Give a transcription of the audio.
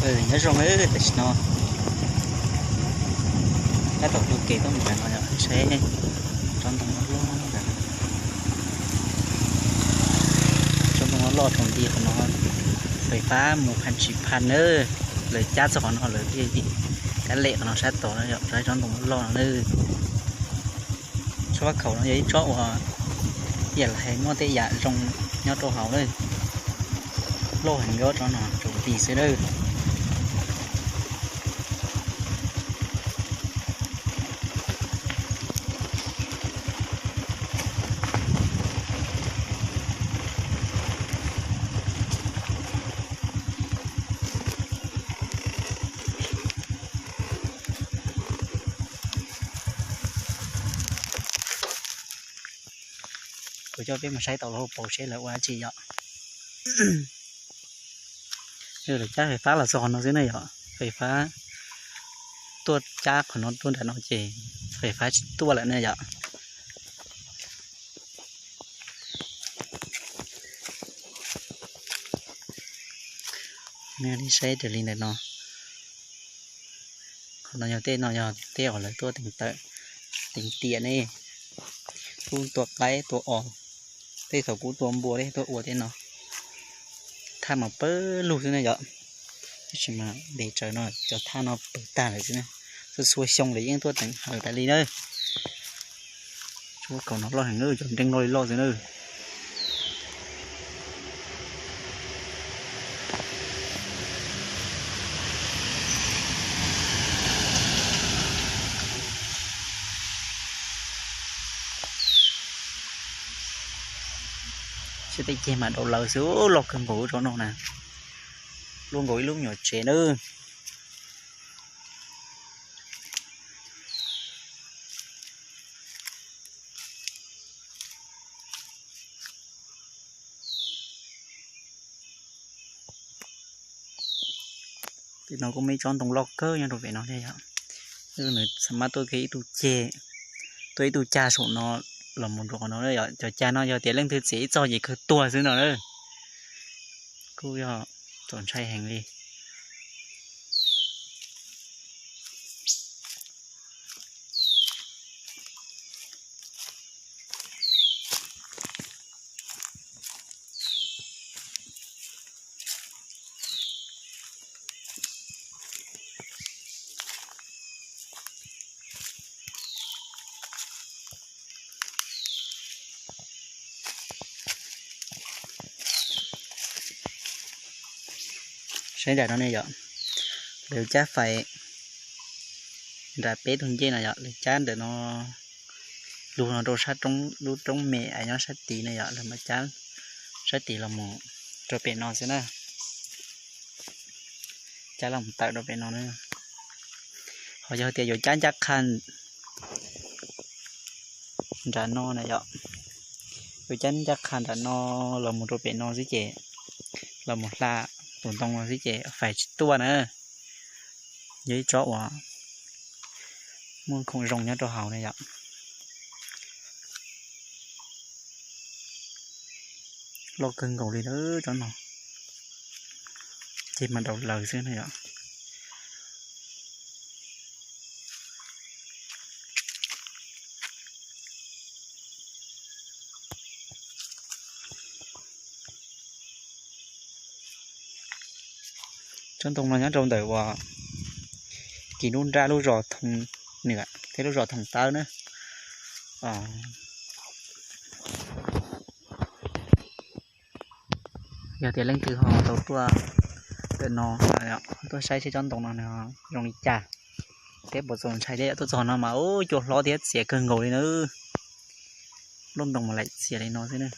Nyob zoo, tam sim no tab tom taug kev tuaj mus no yog saib tsob ntoo loj loj ntawm no. Tsob ntoo loj loj rau nti qhov no, fais fab mus phaj tsis phaj na. Lawv cab txog qhov no lawv thiaj li cab lem qhov no sab tod no yog saib tsob ntoo loj loj no na. Tsob fab khaum no yog ib tsob uas yam li hais muaj tej yam zoo nyob rau hauv na. Loj heev, nyob tsob no rau nti xwb na. Kuv coj peb mus saib tau lub hauv paus seb lawv ua dab tsi yom. Lawv cab fais fab los txog qhov no xwb na yom. Fais fab tuaj cab qhov no tuaj nram no ces fais fab tsis tuaj lawm na yom. Nej saib raws li ntawm no, qhov no yog tej no yog tej uas lawv tuaj teev tawm, teev tiam ne, kuj tua qaib tua os, tej thaum kuj tua npua tej tuaj ua tej no. Thaj mas pawg lug xwb ne yom, tab sis mas ntev tsawv no cov thaj no pawg tag lawm xwb. Txhua txhua xyoo lawv yeej tuaj teev hawm tas li na. Tsob kaum no loj heev, cov nreej loj li loj xwb na. Saib tej ceg mas dau lawv xwb, loj kawg nkaus tsob no na. Luaj nkaus ib lub me nyuam tsev na. Pem no kuj muaj ib tsob ntoo loj kawg nyob rau pem no thiab yom. Nws xam mab tuaj kiag ib tug ceg, tuaj ib tug cag saum no los mus rau qhov no yom. Cov cag no yog tias leej twg txiav ib txoj ces kawg tuag xwb no na. Kuj yog txaus ntshai heev li. Saib nram no ne yom, lawv cab fais nram peb tug ncej no yom, lawv cab ntawm no lug no rau sab roob, lub roob me es nyob sab tid no yom, lawv mam cab sab tid los mus rau pem no xwb na. Cab los mus tawm rau pem no na. Ho yog tias yuav cab ncaj qha nram no na yom, yuav cab ncaj qha nram no los mus rau pem no xwb ces, los mus hla tus ntoo no xwb ces fais tsis tuaj na. Yog ib tsob uas muaj khoom zoo nyob rau hauv na yom. Loj kawg nkaus li lawm tsob no, ces mas daus lawm xwb na yom. Tsob ntoo no nyob rau ntawm uas kis nruab nrab lub zos Thoo Nwam thiab lub zos Thoo Tawb na. Yog tias leej twg ho tau tuaj ntawm no, tuaj saib seb tsob ntoo no nws zoo li cas thiab puas txaus ntshai thiab yom. Tuaj txog no mas ub, cua hlob thiab txias kawg nkaus li na. Lub ntoo mas laim txias li no xwb na.